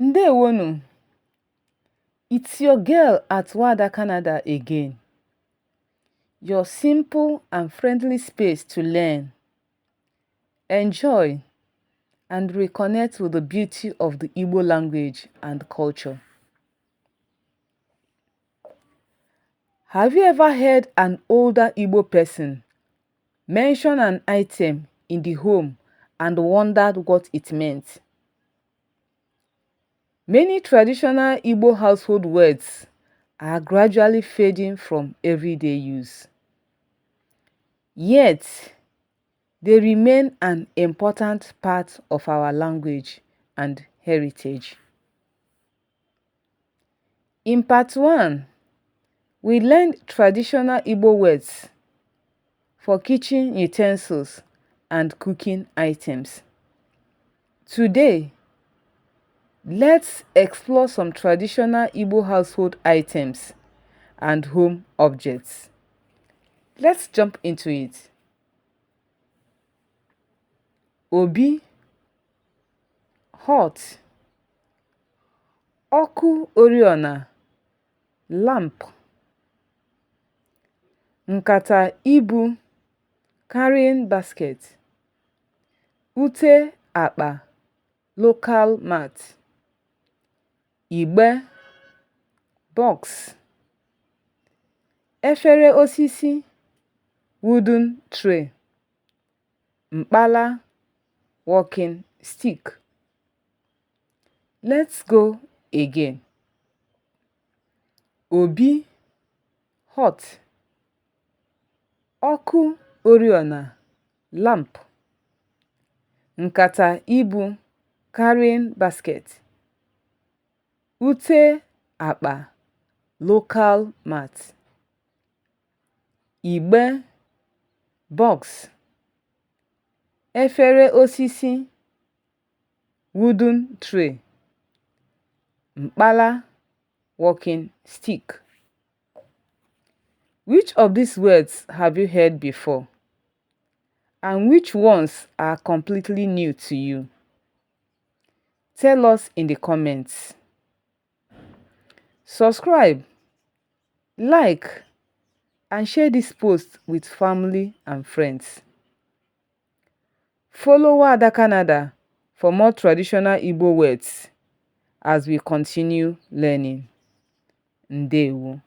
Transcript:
Ndewonu! It's your girl at Nwada Canada again, your simple and friendly space to learn, enjoy, and reconnect with the beauty of the Igbo language and culture. Have you ever heard an older Igbo person mention an item in the home and wondered what it meant? Many traditional Igbo household words are gradually fading from everyday use. Yet, they remain an important part of our language and heritage. In part 1, we learned traditional Igbo words for kitchen utensils and cooking items. Today, let's explore some traditional Igbo household items and home objects. Let's jump into it. Obi, hut, ọkụ oriọna, lamp, nkata ibu, carrying basket, ute akpa, local mat, igbe, box, efere osisi, wooden tray, mkpala, walking stick. Let's go again. Obi, hut, ọkụ oriọna, lamp, nkata ibu, carrying basket, ute akpa, local mat, igbe, box, efere osisi, wooden tray, mkpala, walking stick. Which of these words have you heard before? And which ones are completely new to you? Tell us in the comments. Subscribe, like, and share this post with family and friends. Follow Nwada Canada for more traditional Igbo words as we continue learning. Ndewo.